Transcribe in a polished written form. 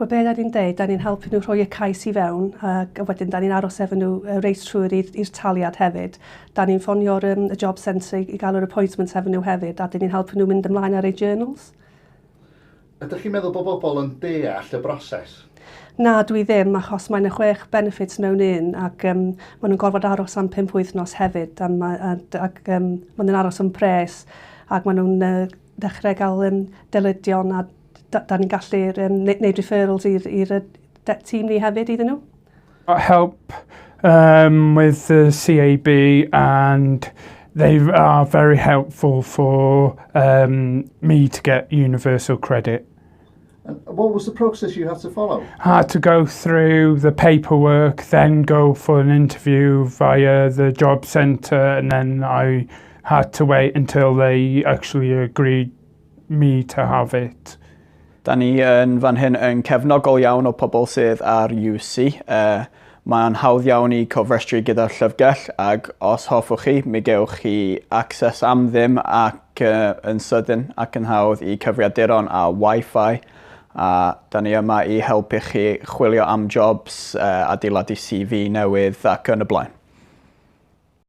Wel, be da ni'n deud, da ni'n helpu nhw rhoi y cais i fewn, ac wedyn da ni'n aros efo nhw reit trwy'r i'r taliad hefyd. Da ni'n ffonio'r y job centre i gael yr appointment efo nhw hefyd, a da ni'n helpu nhw mynd ymlaen ar eu journals. Ydych chi'n meddwl bod bobl yn deall y broses? Na, dwi ddim, achos mae'n y chwech benefits mewn un, ac maen nhw'n gorfod aros am 5 wythnos hefyd, a, ac maen nhw'n aros am pres, ac maen nhw'n dechrau gael dyledion, a da ni'n gallu neud referrals i'r tîm ni hefyd iddyn nhw. Help with the CAB and they are very helpful for me to get universal credit. And what was the process you had to follow? I had to go through the paperwork, then go for an interview via the job centre, and then I had to wait until they actually agreed me to have it. Da ni yn fan hyn yn cefnogol iawn o pobl sydd ar UC. Mae'n hawdd iawn i cofrestru gyda'r llyfrgell ac os hoffwch chi, mi gewch chi access am ddim ac yn sydyn ac yn hawdd i cyfriaduron a Wi-Fi. A da ni yma i helpu chi chwilio am jobs, adeiladu CV newydd ac yn y blaen.